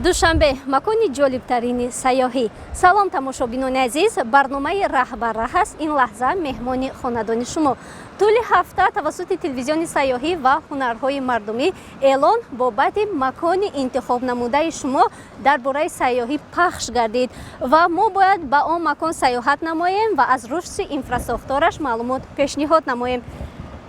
Душанбе, макони ҷолибтарини сайёҳӣ. Салом, тамошобинони азиз! Барномаи «Раҳ ба раҳ» аст. Ин лаҳза меҳмони хонадони шумо. Тӯли ҳафта тавассути телевизиони сайёҳӣ ва ҳунарҳои мардумӣ эълон бобати макони интихобнамудаи шумо дар бораи сайёҳӣ пахш гардид ва мо бояд ба он макон сайёҳат намоем ва аз рушди инфрасохтораш маълумот пешниҳод намоем.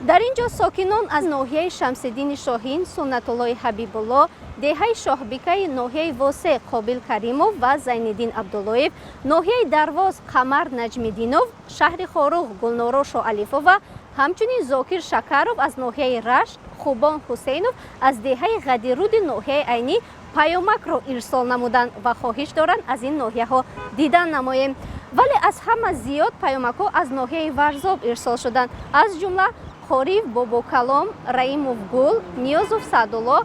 Дар ин ҷо сокинон аз ноҳияи Шамсиддини Шоҳин Суннатуллои Ҳабибулло, деҳаи Шоҳбикаи ноҳияи Восе Қобил Каримов ва Зайниддин Абдуллоев, ноҳияи Дарвоз Қамар Наҷмиддинов, шаҳри Хоруғ Гулноро Шоалифова, ҳамчунин Зокир Шакаров аз ноҳияи Рашт, Хубон Ҳусейнов аз деҳаи Ғадируди ноҳияи Айнӣ паёмакро ирсол намуданд ва хоҳиш доранд, аз ин ноҳияҳо дидан намоем. Вале аз ҳама зиёд паёмакҳо аз ноҳияи Варзоб ирсол шуданд, аз ҷумла Қориев Бобокалом, Раимов Гул, Ниёзов Саъдулло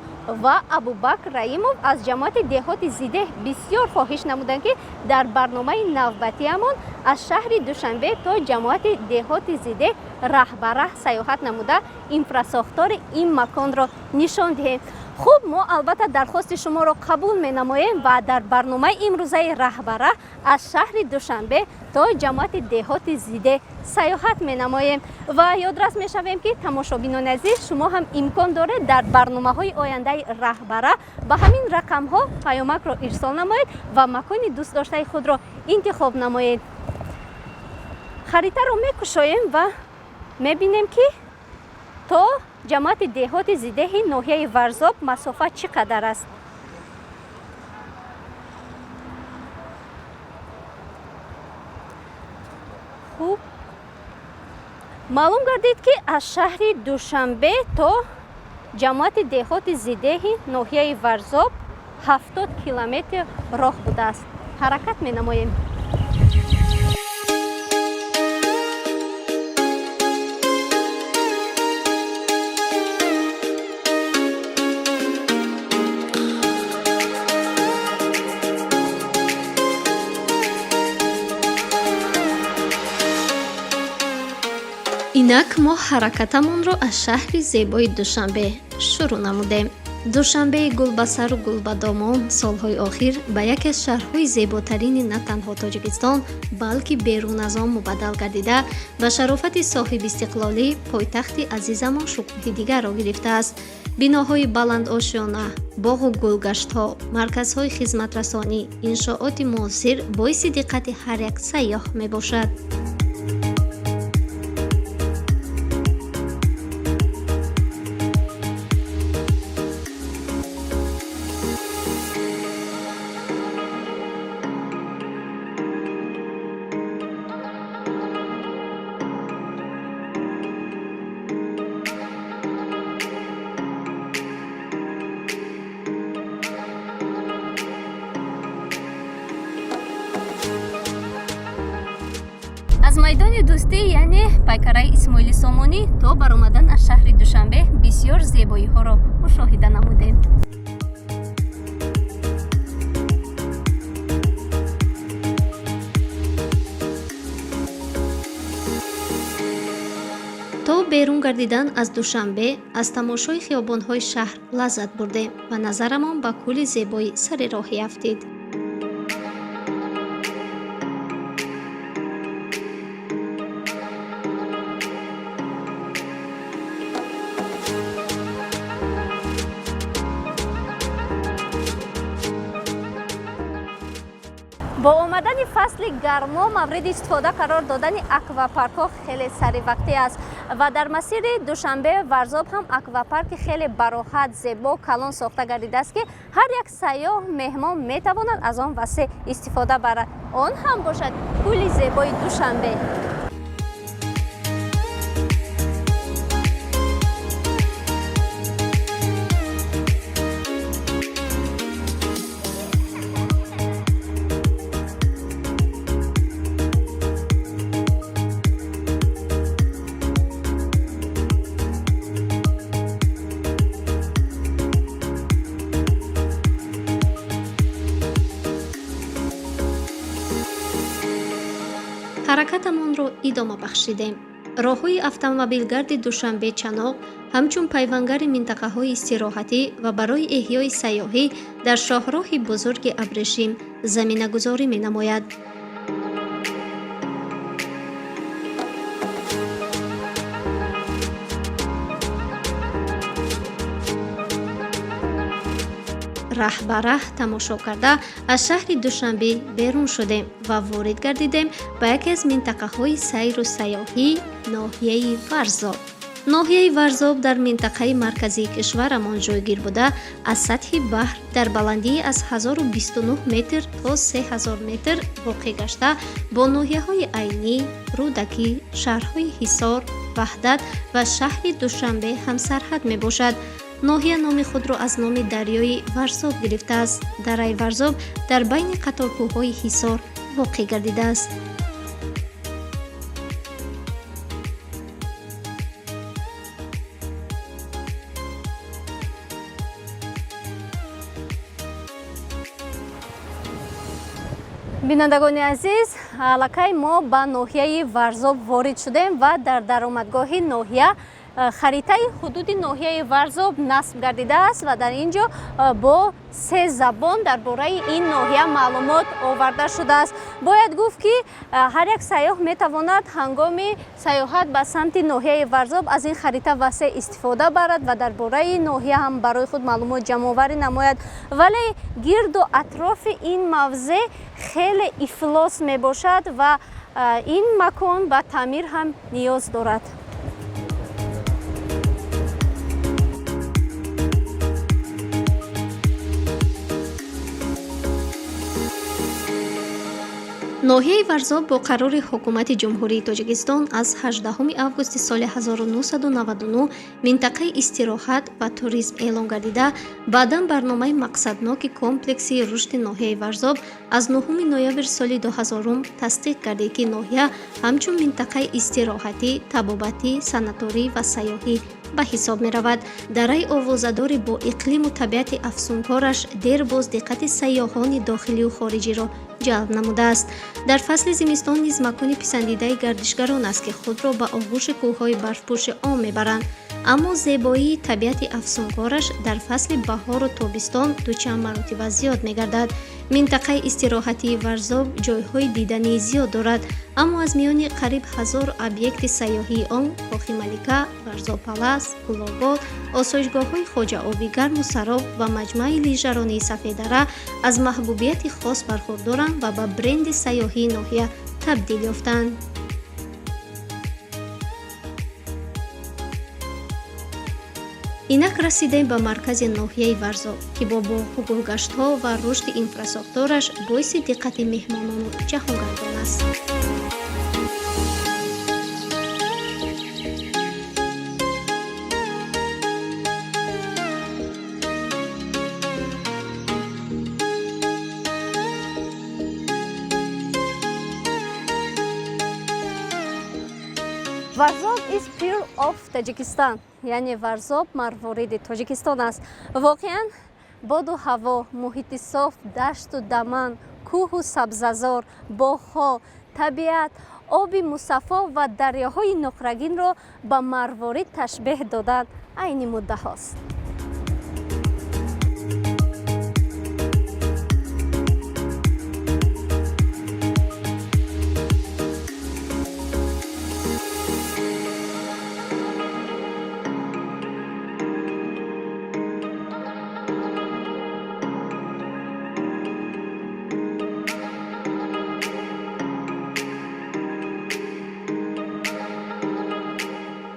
ва Абубакр Раимов аз ҷамоати деҳоти Зидеҳ бисёр хоҳиш намуданд, ки дар барномаи навбатиамон аз шаҳри Душанбе то ҷамоати деҳоти Зидеҳ раҳ ба раҳ сайёҳат намуда, инфрасохтори ин маконро нишон диҳем. Хуб, мо албатта дархости шуморо қабул менамоем ва дар барномаи имрӯзаи «Раҳ ба раҳ» аз шаҳри Душанбе то ҷамоати деҳоти Зидеҳ сайёҳат менамоем. Ва ёдрас мешавем, ки, тамошобинони азиз, шумо ҳам имкон доред дар барномаҳои ояндаи «Раҳ ба раҳ» ба ҳамин рақамҳо паёмакро ирсол намоед ва макони дӯстдоштаи худро интихоб намоед. Харитаро мекушоем ва мебинем, ки то ҷамоати деҳоти Зидеҳи ноҳияи Варзоб масофа чӣ қадар аст. Хуб, маълум гардид, ки аз шаҳри Душанбе то ҷамоати деҳоти Зидеҳи ноҳияи Варзоб 70 километр роҳ будааст. Ҳаракат менамоем. Инак мо ҳаракатамонро аз шаҳри зебои Душанбе шурӯъ намудем. Душанбеи гулбасару гулбадомон солҳои охир ба яке аз шаҳрҳои зеботарини на танҳо Тоҷикистон, балки берун аз он мубаддал гардида, ба шарофати соҳибистиқлолӣ пойтахти азизамон шукӯҳи дигарро гирифтааст. Биноҳои баландошёна, боғу гулгаштҳо, марказҳои хизматрасонӣ, иншооти муосир боиси диққати ҳар як сайёҳ мебошад. Аз майдони Дӯстӣ, яъне пайкараи Исмоили Сомонӣ, то баромадан аз шаҳри Душанбе бисёр зебоиҳоро мушоҳида намудем. То берун гардидан аз Душанбе аз тамошои хиёбонҳои шаҳр лаззат бурдем ва назарамон ба кӯли зебои сари роҳӣ афтид. Бо омадани фасли гармо мавриди истифода қарор додани аквапаркҳо хеле саривақтӣ аст ва дар масири Душанбе Варзоб ҳам аквапарки хеле бароҳат, зебо, калон сохта гардидааст, ки ҳар як сайёҳ, меҳмон метавонад аз он васеъ истифода барад. Он ҳам бошад кӯли зебои Душанбе. Ҳаракатамонро идома бахшидем. Роҳҳои автомобилгарди Душанбе Чаноқ Ҳамчун пайвангари минтақаҳои истироҳатӣ ва барои эҳёи сайёҳӣ дар шоҳроҳи бузурги абрешим заминагузорӣ менамояд. Раҳ ба раҳ тамошо карда, аз шаҳри Душанбе берун шудем ва ворид гардидем ба яке аз минтақаҳои сайру сайёҳӣ, ноҳияи Варзоб. Ноҳияи Варзоб дар минтақаи марказии кишварамон ҷойгир буда, аз сатҳи баҳр дар баландии аз 1029 метр то 3000 метр воқеъ гашта, бо ноҳияҳои Айнӣ, Рӯдакӣ, шаҳрҳои Ҳисор, Ваҳдат ва шаҳри Душанбе ҳамсарҳад мебошад. Ноҳия номи худро аз номи дарёи Варзоб гирифтааст. Дараи Варзоб дар байни қаторкӯҳҳои Ҳисор воқеъ гардидааст. Бинандагони азиз, аллакай мо ба ноҳияи Варзоб ворид шудем ва дар даромадгоҳи ноҳия харитаи ҳудуди ноҳияи Варзоб насб гардидааст ва дар ин ҷо бо се забон дар бораи ин ноҳия маълумот оварда шудааст. Бояд гуфт, ки ҳар як сайёҳ метавонад ҳангоми сайёҳат ба самти ноҳияи Варзоб аз ин харита васеъ истифода барад ва дар бораи ноҳия ҳам барои худ маълумот ҷамъоварӣ намояд. Вале гирду атрофи ин мавзеъ хеле ифлос мебошад ва ин макон ба таъмир ҳам ниёз дорад. Ноҳияи Варзоб бо қарори Ҳукумати Ҷумҳурии Тоҷикистон аз 18 августи соли 1999 минтақаи истироҳат ва туризм эълон гардида, баъдан барномаи мақсадноки комплекси рушди ноҳияи Варзоб аз 9 ноябр соли 2000 тасдиқ гардид, ки ноҳия ҳамчун минтақаи истироҳатӣ, табобатӣ, санаторӣ ва сайёҳӣ ба ҳисоб меравад. Дараи овозадори бо иқлиму табиати афсункораш дербоз диққати сайёҳони дохилию хориҷиро ҷалб намудааст. Дар фасли зимистон низ макони писандидаи гардишгарон аст, ки худро ба оғӯши кӯҳҳои барфпӯши он мебаранд. Аммо зебоии табиати афсункораш дар фасли баҳору тобистон дучанд маротиба зиёд мегардад. Минтақаи истироҳатии Варзоб ҷойҳои дидании зиёд дорад, аммо аз миёни қариб 1000 объекти сайёҳии он Кохи Малика, Варзоб Палас, Гулобод, осоишгоҳҳои Хоҷаоби Гарму Сароб ва маҷмӯаи лижаронии Сафеддара аз маҳбубияти хос бархурдоранд ва ба бренди сайёҳии ноҳия табдил ёфтанд. Инак расидем ба маркази ноҳияи Варзоб, ки бо боғҳу гулгаштҳо ва рушди инфрасохтораш боиси диққати меҳмонону ҷаҳонгардон аст. Varzob is pearl of Tajikistan, яъне Варзоб марвориди Тоҷикистон аст. Воқеан, боду ҳаво, муҳити соф, дашту даман, кӯҳу сабзазор, боғҳо, табиат, оби мусаффо ва дарёҳои нуқрагинро ба марворид ташбеҳ додан айни муддаҳост.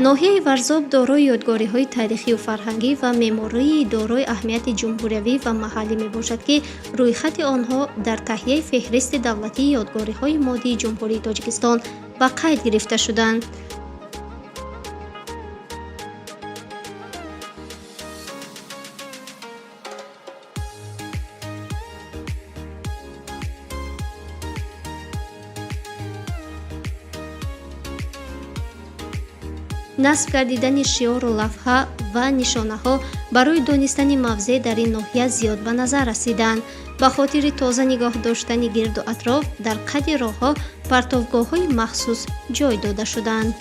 Ноҳияи Варзоб дорои ёдгориҳои таърихию фарҳангӣ ва меъмории дорои аҳамияти ҷумҳуриявӣ ва маҳаллӣ мебошад, ки рӯйхати онҳо дар таҳияи феҳристи давлатии ёдгориҳои моддии Ҷумҳурии Тоҷикистон ба қайд гирифта шуданд. Насб гардидани шиору лавҳа ва нишонаҳо барои донистани мавзеъ дар ин ноҳия зиёд ба назар расиданд. Ба хотири тоза нигоҳ доштани гирду атроф дар қади роҳҳо партовгоҳҳои махсус ҷой дода шуданд.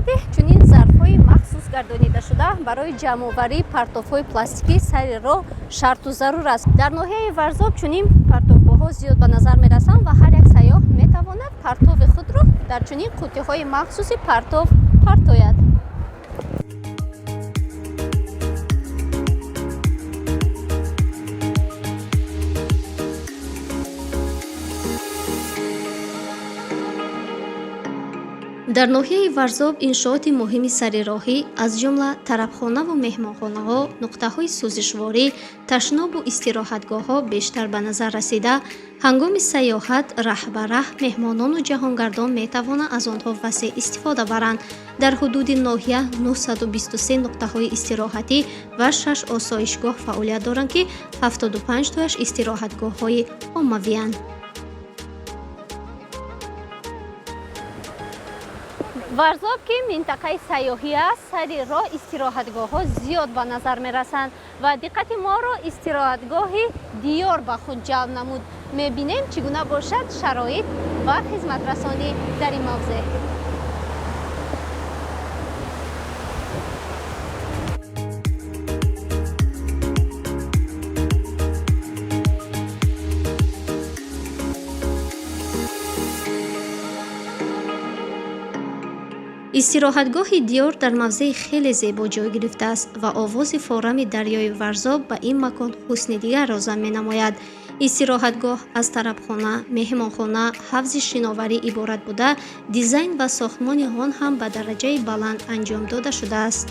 Мавҷудияти чунин зарфҳои махсус гардонидашуда барои ҷамъоварии партовҳои пластикӣ сари роҳ шарту зарур аст. Дар ноҳияи Варзоб чунин партовгоҳҳо зиёд ба назар мерасанд ва ҳар як сайёҳ метавонад партови худро дар чунин қуттиҳои махсуси партов партояд. Дар ноҳияи Варзоб иншооти муҳими сарироҳӣ, аз ҷумла тарабхонаву меҳмонхонаҳо, нуқтаҳои сӯзишворӣ, ташнобу истироҳатгоҳҳо бештар ба назар расида, ҳангоми сайёҳат раҳ ба раҳ меҳмонону ҷаҳонгардон метавонанд аз онҳо васеъ истифода баранд. Дар ҳудуди ноҳия 923 нуқтаҳои истироҳатӣ ва шаш осоишгоҳ фаъолият доранд, ки 75 тояш истироҳатгоҳҳои оммавиянд. Варзоб, ки минтақаи сайёҳӣ аст, сари роҳ истироҳатгоҳҳо зиёд ба назар мерасанд ва диққати моро истироҳатгоҳи Диёр ба худ ҷалб намуд. Мебинем, чӣ гуна бошад шароит ва хизматрасонӣ дар ин мавзеъ. Истироҳатгоҳи Диёр дар мавзеи хеле зебо ҷой гирифтааст ва овози форами дарёи Варзоб ба ин макон ҳусни дигарро зам менамояд. Истироҳатгоҳ аз тарабхона, меҳмонхона, ҳавзи шиноварӣ иборат буда, дизайн ва сохтмони он ҳам ба дараҷаи баланд анҷом дода шудааст.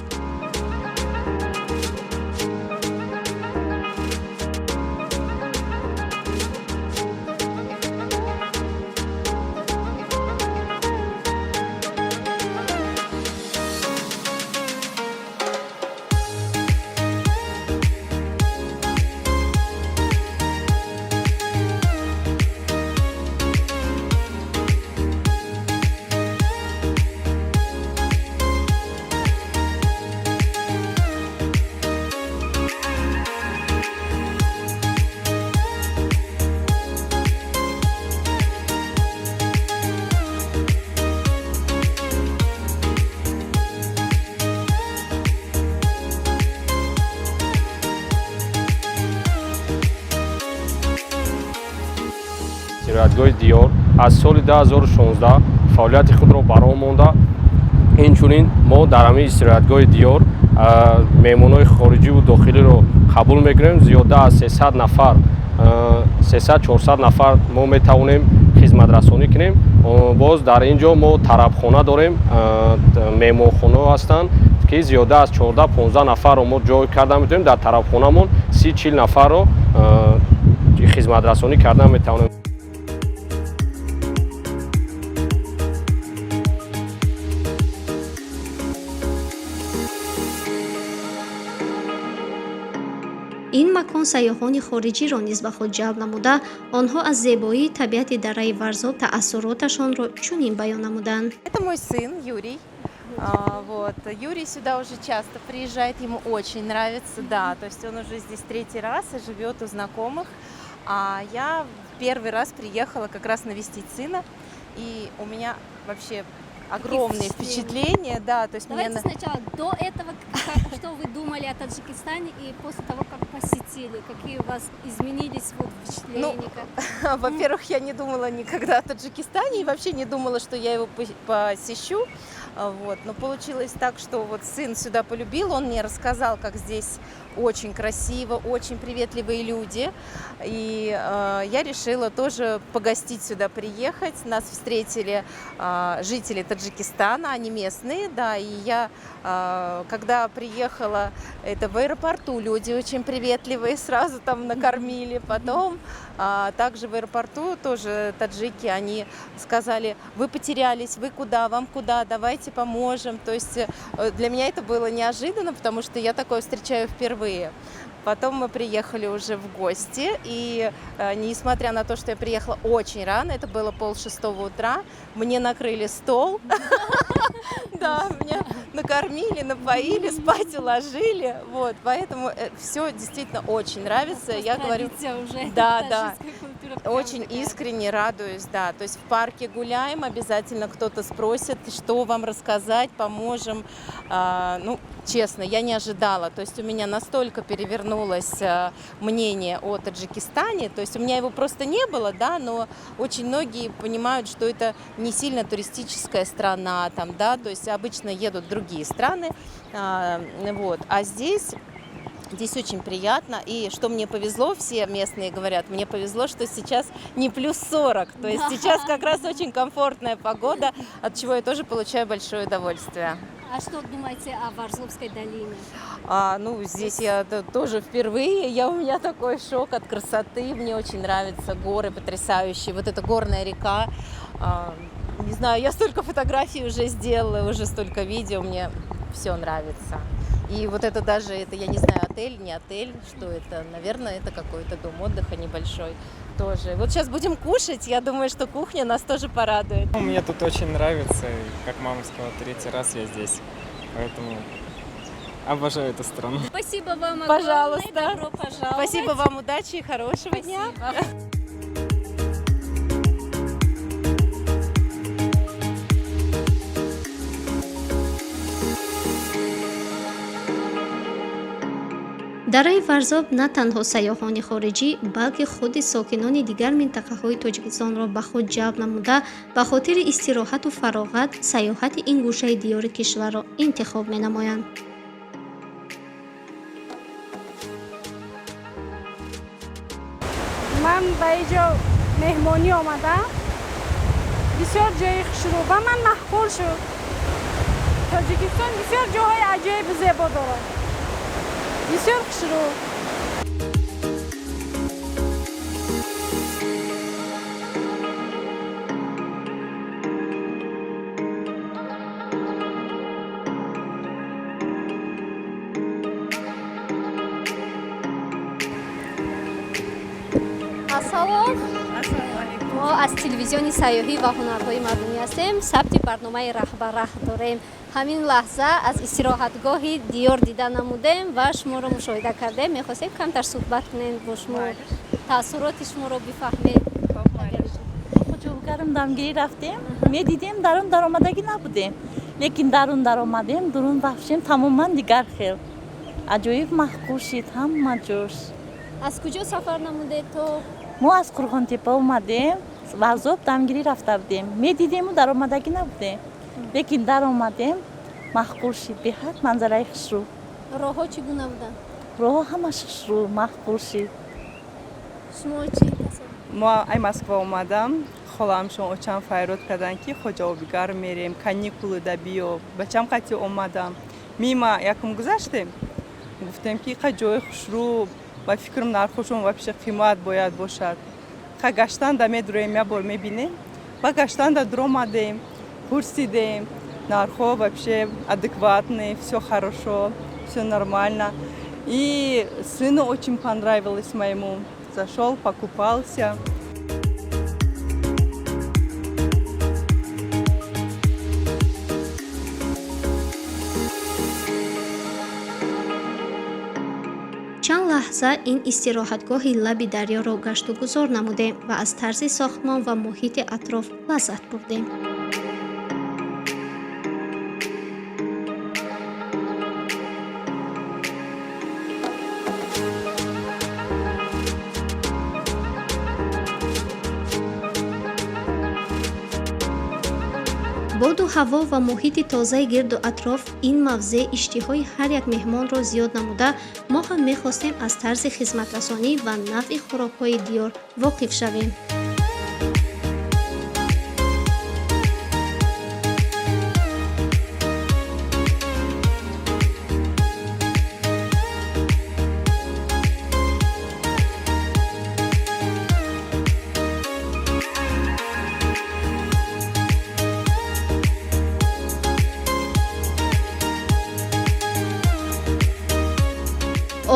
Истироҳатгоҳи Диёр аз соли 2016 фаъолияти худро ба роҳ монда. Инчунин мо дар ҳамин истироҳатгоҳи Диёр меҳмонҳои хориҷиву дохилиро қабул мекунем. Зиёда аз 300 нафар, 300-400 нафар мо метавонем хизматрасонӣ кунем. Боз дар ин ҷо мо тарабхона дорем, меҳмонхонаҳо ҳастанд, ки зиёда аз 14-15 нафарро мо ҷой карда метавонем. Дар тарабхонамон 30-40 нафарро хизматрасонӣ карда метавонем. Ин макон сайёҳони хориҷиро низ ба худ ҷалб намуда, онҳо аз зебоии табиати дараи Варзоб таассуроташонро чунин баён намуданд. Это мой сын Юрий. Вот. Юрий сюда уже часто приезжает, ему очень нравится, да, то есть он уже здесь третий раз и живет у знакомых. А я первый раз приехала как раз навестить сына, и у меня вообще огромные впечатления, да, то есть Давайте мне сначала до этого, что вы думали о Таджикистане, и после того, как посетили, какие у вас изменились вот впечатления? Ну, во-первых, я не думала никогда о Таджикистане и вообще не думала, что я его посещу, вот. Но получилось так, что вот сын сюда полюбил, он мне рассказал, как здесь очень красиво, очень приветливые люди, и я решила тоже погостить сюда, приехать. Нас встретили жители Таджикистана, они местные, да, и я, когда приехала, это в аэропорту люди очень приветливые, сразу там накормили, потом также в аэропорту тоже таджики, они сказали: вы потерялись, вы куда, вам куда, давайте поможем. То есть для меня это было неожиданно, потому что я такое встречаю впервые. Потом мы приехали уже в гости, и несмотря на то, что я приехала очень рано, это было 5:30 утра, мне накрыли стол. Да, меня накормили, напоили, спать уложили. Вот, поэтому все действительно очень нравится. Я говорю, уже да. Очень искренне радуюсь, да. То есть в парке гуляем, обязательно кто-то спросит, что вам рассказать, поможем. Ну, честно, я не ожидала. То есть у меня настолько перевернулось мнение о Таджикистане. То есть у меня его просто не было, да, но очень многие понимают, что это не сильно туристическая страна, там, да, то есть обычно едут в другие страны, вот. А здесь очень приятно. И что мне повезло, все местные говорят, мне повезло, что сейчас не плюс 40. То есть сейчас как раз очень комфортная погода, от чего я тоже получаю большое удовольствие. А что думаете о Варзобской долине? Ну, здесь я тоже впервые. У меня такой шок от красоты. Мне очень нравятся горы потрясающие. Вот эта горная река. Не знаю, я столько фотографий уже сделала, уже столько видео. Мне все нравится. И вот это даже, это, я не знаю, отель, не отель, что это, наверное, это какой-то дом отдыха небольшой тоже. Вот сейчас будем кушать, я думаю, что кухня нас тоже порадует. Ну, мне тут очень нравится, как мама сказала, третий раз я здесь, поэтому обожаю эту страну. Спасибо вам огромное. Пожалуйста. Добро пожаловать. Спасибо вам, удачи и хорошего дня. Спасибо. Дараи Варзоб на танҳо сайёҳони хориҷӣ, балки худи сокинони дигар минтақаҳои Тоҷикистонро ба худ ҷалб намуда, ба хотири истироҳату фароғат сайёҳати ин гӯшаи диёри кишварро интихоб менамоянд. Ман ба инҷо меҳмонӣ омадам. Бисёр ҷои хушрӯ ба ман маъқул шуд. Тоҷикистон бисёр ҷоҳои аҷоибу зебо дорад. Бисёр хушрӯ. Ассалом, мо аз телевизиони сайёҳӣ ва ҳунарҳои мардумӣ ҳастем. Сабти барномаи «Раҳ ба раҳ» дорем. Ҳамин лаҳза аз истироҳатгоҳи Диёр дида намудем ва шуморо мушоҳида кардем. Мехостем камтар суҳбат кунем бо шумо, таассуроти шуморо бифаҳмем. Хоҷаобигарм дамгирӣ рафтем, медидем, дарун даромадагӣ набудем, лекин дарун даромадем, дурун бахшем, тамоман дигар хел аҷоиб маъқул шид ҳама ҷош. Аз куҷо сафар намудед то? Мо аз Қурғонтепа омадем, Варзоб дамгирӣ рафта будем. Медидему даромадагӣ набудем, лекин даромадем, маъқул шид беҳад манзараи хушрӯ. Роҳҳо чӣ гуна буданд? Роҳҳо ҳамаш хушрӯ, маъқул шид. Шумо чӣ? Мо ай Москва омадам. Холаамшон, очам файрод карданд, ки Хоҷаобигарм мерем, каникулы да биё. Бачам қати омадам. Мимо якум гузаштем, гуфтем, ки қа ҷои хушрӯ, ба фикрам, нархошон вообще қимат бояд бошад. Ха, гаштанда медуроем, як бор мебинем. Ба гаштанда дуромадем, пурсидем, нархҳо вообще адекватные, все хорошо, все нормально. И сыну очень понравилось моему, зашел, покупался. Чанд лаҳза ин истироҳатгоҳи лаби дарёро гаштугузор намудем ва аз тарзи сохтмон ва муҳити атроф лаззат бурдем. Боду ҳаво ва муҳити тозаи гирду атроф ин мавзеъ иштиҳои ҳар як меҳмонро зиёд намуда, мо ҳам мехостем аз тарзи хизматрасонӣ ва навъи хӯрокҳои Диёр воқиф шавем.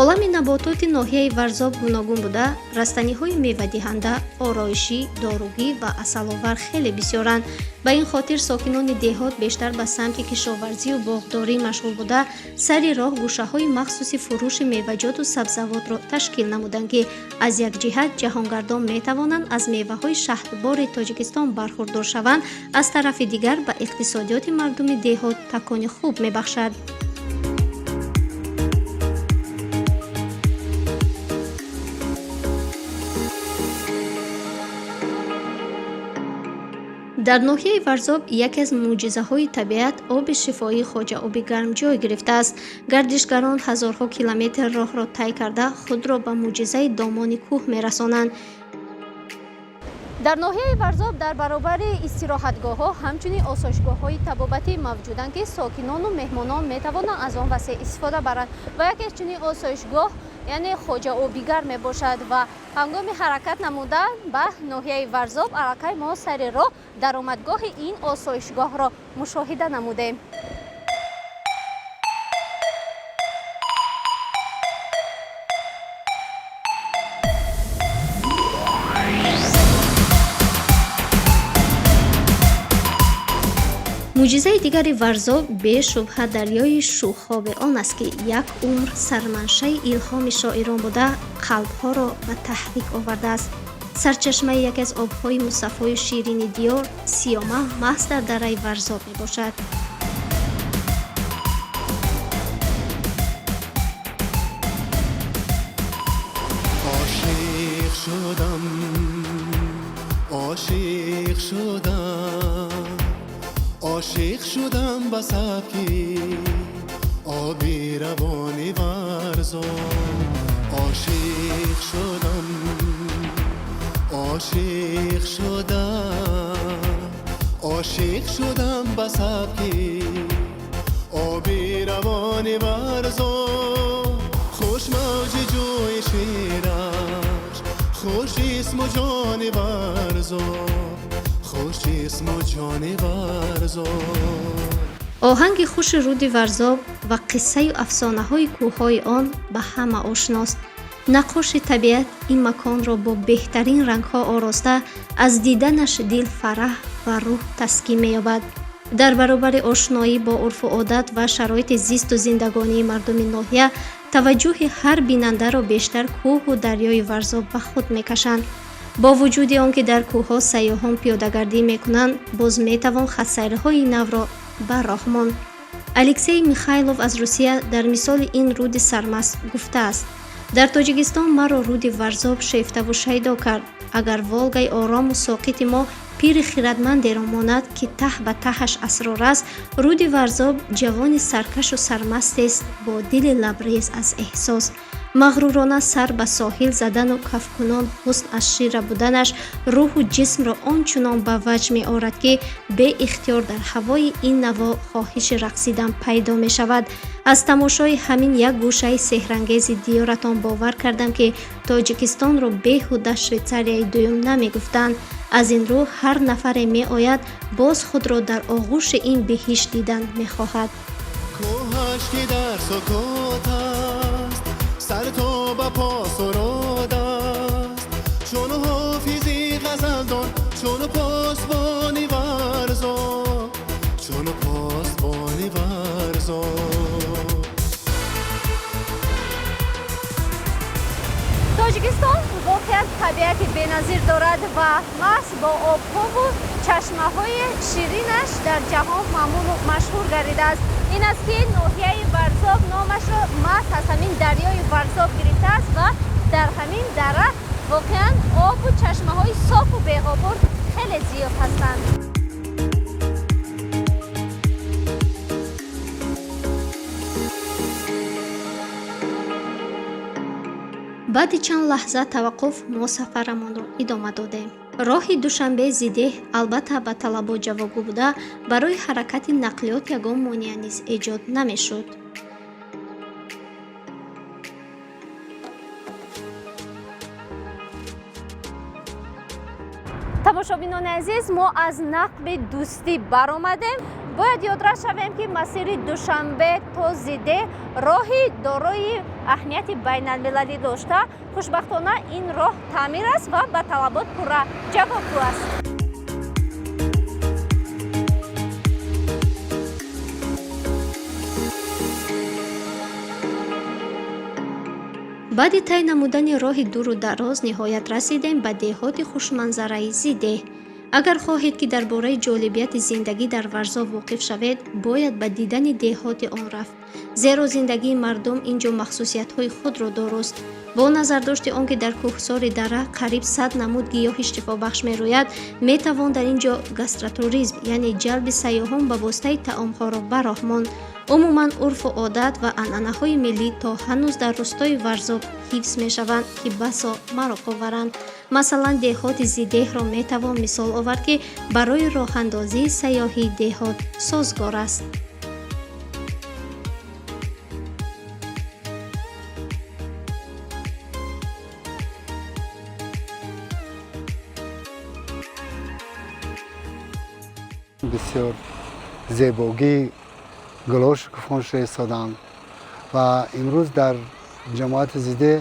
Олами набототи ноҳияи Варзоб гуногун буда, растаниҳои мевадиҳанда, ороишӣ, доругӣ ва асаловар хеле бисёранд. Ба ин хотир сокинони деҳот бештар ба самти кишоварзию боғдорӣ машғул буда, сари роҳ гӯшаҳои махсуси фурӯши меваҷоту сабзавотро ташкил намуданд, ки аз як ҷиҳат ҷаҳонгардон метавонанд аз меваҳои шаҳдбори Тоҷикистон бархурдор шаванд, аз тарафи дигар ба иқтисодиёти мардуми деҳот такони хуб мебахшад. Дар ноҳияи Варзоб яке аз мӯъҷизаҳои табиат, оби шифоии Хоҷа Оби Гарм ҷой гирифтааст. Гардишгарон ҳазорҳо километр роҳро тай карда, худро ба мӯъҷизаи домони кӯҳ мерасонанд. Дар ноҳияи Варзоб дар баробари истироҳатгоҳҳо ҳамчунин осоишгоҳҳои табобатӣ мавҷуданд, ки сокинону меҳмонон метавонанд аз он васеъ истифода баранд. Ва яке аз чунин осоишгоҳ, яъне Хоҷа Обигарм мебошад. Ва ҳангоми ҳаракат намудан ба ноҳияи Варзоб аллакай мо сари роҳ даромадгоҳи ин осоишгоҳро мушоҳида намудем. Мӯъҷизаи дигари Варзоб бешубҳа дарёи шӯхоби он аст, ки як умр сарманшаи илҳоми шоирон буда, қалбҳоро ба таҳрик овардааст. Сарчашмаи яке аз обҳои мусаффою ширини диёр, Сиёма, маҳз дар дараи Варзоб мебошад. Ошиқ шудам, ошиқ шудам, ошиқ шудам ба сабки оби равони Варзоб. Ошиқ шудам, ошиқ шудам, ошиқ шудам ба сабки оби равони Варзоб. Хуш мавҷи ҷӯи шираш, хуш исму ҷони Варзоб, хуш исму ҷони Варзоб. Оҳанги хуши руди Варзоб ва қиссаю афсонаҳои кӯҳҳои он ба ҳама ошност. Наққоши табиат ин маконро бо беҳтарин рангҳо ороста, аз диданаш дил фараҳ ва рӯҳ таскин меёбад. Дар баробари ошноӣ бо урфу одат ва шароити зисту зиндагонии мардуми ноҳия, таваҷҷӯҳи ҳар бинандаро бештар кӯҳу дарёи Варзоб ба худ мекашанд. Бо вуҷуди он ки дар кӯҳҳо сайёҳон пиёдагардӣ мекунанд, боз метавон хатсайрҳои навро ба роҳ монд. Алексей Михайлов аз Русия дар мисоли ин руди сармаст гуфтааст: дар Тоҷикистон маро руди Варзоб шефтаву шайдо кард. Агар Волгаи орому соқити мо пири хирадмандеро монад, ки таҳ ба таҳаш асрор аст, руди Варзоб ҷавони саркашу сармастест бо дили лабрез аз эҳсос. Мағрурона сар ба соҳил задану кафкунон ҳусн аз шира буданаш рӯҳу ҷисмро он чунон ба ваҷд меорад, ки беихтиёр дар ҳавои ин наво хоҳиши рақсидан пайдо мешавад. Аз тамошои ҳамин як гӯшаи сеҳрангези диёратон бовар кардам, ки Тоҷикистонро беҳуда Швейтсарияи дуюм намегуфтанд. Аз ин рӯ ҳар нафаре меояд, боз худро дар оғӯши ин биҳишт дидан мехоҳад. Кӯҳаш ки дар сукут аст, сар то ба по суруд аст, чун ҳофизи ғазалдон, чун посбони Варзоб, чун посбони Варзоб. Тоҷикистон воқеан табиати беназир дорад ва маҳз бо обҳову чашмаҳои ширинаш дар ҷаҳон маъмулу машҳур гардидааст. Ин аст, ки ноҳияи Варзоб номашро маҳз аз ҳамин дарёи Варзоб гирифтааст ва дар ҳамин дара воқеан обу чашмаҳои софу беғобор хеле зиёд ҳастанд. Баъди чанд лаҳза таваққуф мо сафарамонро идома додем. Роҳи Душанбе зидеҳ албатта ба талабот ҷавобгӯ буда, барои ҳаракати нақлиёт ягон монеа низ эҷод намешуд. Тамошобинони азиз, мо аз нақби Дӯстӣ баромадем. Бояд ёдрас шавем, ки масири Душанбе то Зидеҳ роҳи дорои аҳамияти байналмилалӣ дошта, хушбахтона, ин роҳ таъмир аст ва ба талабот пурра ҷавобгӯ аст. Баъди тай намудани роҳи дуру дароз, ниҳоят расидем ба деҳоти хушманзараи Зидеҳ. Агар хоҳед, ки дар бораи ҷолибияти зиндагӣ дар Варзоб воқиф шавед, бояд ба дидани деҳоти он рафт, зеро зиндагии мардум ин ҷо махсусиятҳои худро дорост. Бо назардошти он ки дар кӯҳсори дара қариб 100 намуд гиёҳи шифобахш мерӯяд, метавон дар ин ҷо гастротуризм, яъне ҷалби сайёҳон ба воситаи таомҳоро ба роҳ монд. Умуман, урфу одат ва анъанаҳои миллӣ то ҳанӯз дар рӯстои Варзоб ҳифз мешаванд, ки басо мароқоваранд. Масалан, деҳоти Зидеҳро метавон мисол овард, ки барои роҳандозии сайёҳии деҳот созгор аст. Бисёр зебогӣ, гулҳо шукуфон шуда истоданд ва имрӯз дар ҷамоати Зидеҳ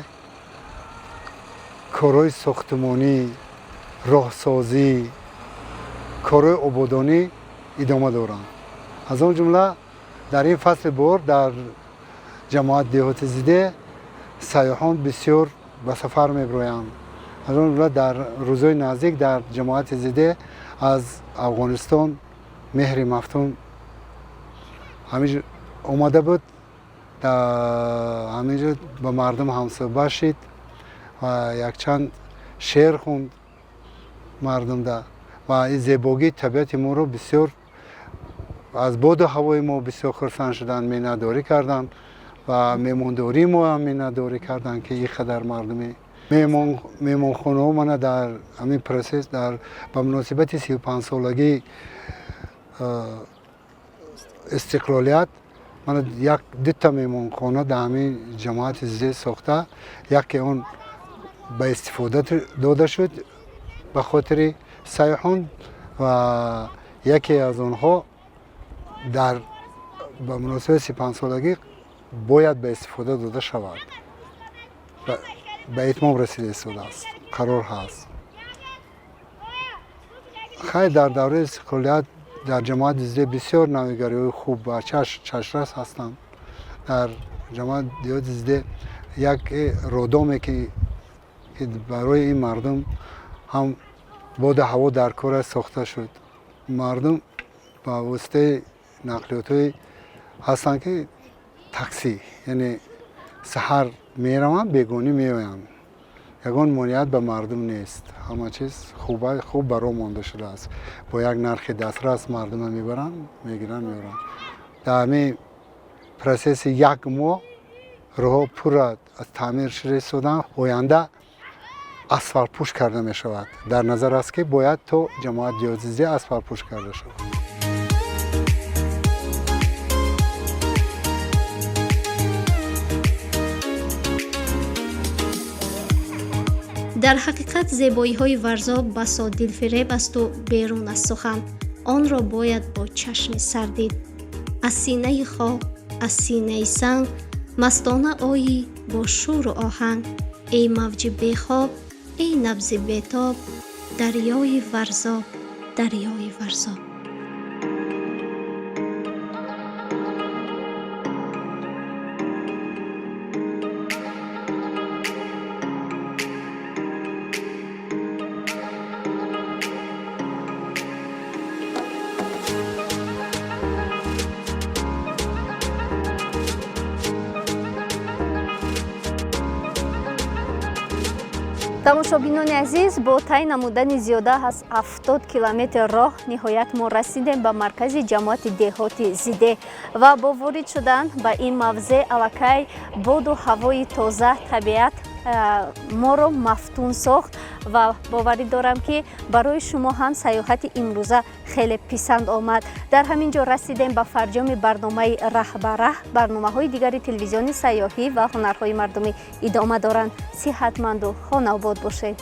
корҳои сохтмонӣ, роҳсозӣ, корҳои ободонӣ идома доранд. Аз он ҷумла дар ин фасли баҳор дар ҷамоати деҳоти Зидеҳ сайёҳон бисёр ба сафар мебироянд. Аз он ҷумла дар рӯзҳои наздик дар ҷамоати Зидеҳ аз Афғонистон Меҳри Мафтун ҳаминҷо омада буд, ҳаминҷо ба мардум ҳамсӯҳбат шид ва якчанд шеър хонд мардумда ва ин зебогии табиати моро бисёр, аз боду ҳавои мо бисёр хурсанд шуданд, миннатдорӣ карданд ва меҳмондории мо ҳам миннатдорӣ карданд, ки ин қадар мардуми меҳмонхонаҳо мана дар ҳамин процесс дар ба муносибати 35-солагии истиқлолият мана як дута меҳмонхона дар ҳамин ҷамоати Зидеҳ сохта, яке он ба истифода дода шуд ба хотири сайёҳон ва яке аз онҳо дар ба муносибати 35-солагӣ бояд ба истифода дода шавад, ба итмом расида истодааст, қарор ҳаст. Хайр, дар давраи истиқлолият дар ҷамоати Зидеҳ бисёр навигариҳои хуб ва чашрас ҳастанд. Дар ҷамоати деҳоти Зидеҳ як родоме, ки барои ин мардум ҳам боду ҳаво дар кор аст, сохта шуд. Мардум ба воситаи нақлиётҳое ҳастанд, ки таксӣ, яъне саҳар мераванд, бегонӣ меоянд, ягон монеат ба мардум нест, ҳама чиз хуб ба роҳ монда шудааст. Бо як нархи дастрас мардума мебаранд, мегиранд, меоранд. Дар ҳамин процесси як моҳ роҳҳо пурра аз таъмир шуда истоданд. Оянда асфалтпӯш карда мешавад. Дар назар аст, ки бояд то ҷамоат деҳоти Зидеҳ асфалтпӯш карда шавад. Дар ҳақиқат, зебоиҳои Варзоб басо дилфиреб асту берун аз сухан. Онро бояд бо чашми сар дид. Аз синаи хок, аз синаи санг мастона оӣ бо шӯру оҳанг. Эй мавҷи бехоб, эй набзи бетоб, дарёи Варзоб, дарёи Варзоб. Тамошобинони азиз, бо тай намудани зиёда аз 70 километр роҳ, ниҳоят мо расидем ба маркази ҷамоати деҳоти Зидеҳ ва бо ворид шудан ба ин мавзеъ аллакай боду ҳавои тоза, табиат моро мафтун сохт ва боварӣ дорам, ки барои шумо ҳам сайёҳати имрӯза хеле писанд омад. Дар ҳамин ҷо расидем ба фарҷоми барномаи «Раҳ ба раҳ». Барномаҳои дигари телевизиони сайёҳӣ ва ҳунарҳои мардумӣ идома доранд. Сиҳатманду хонаобод бошед.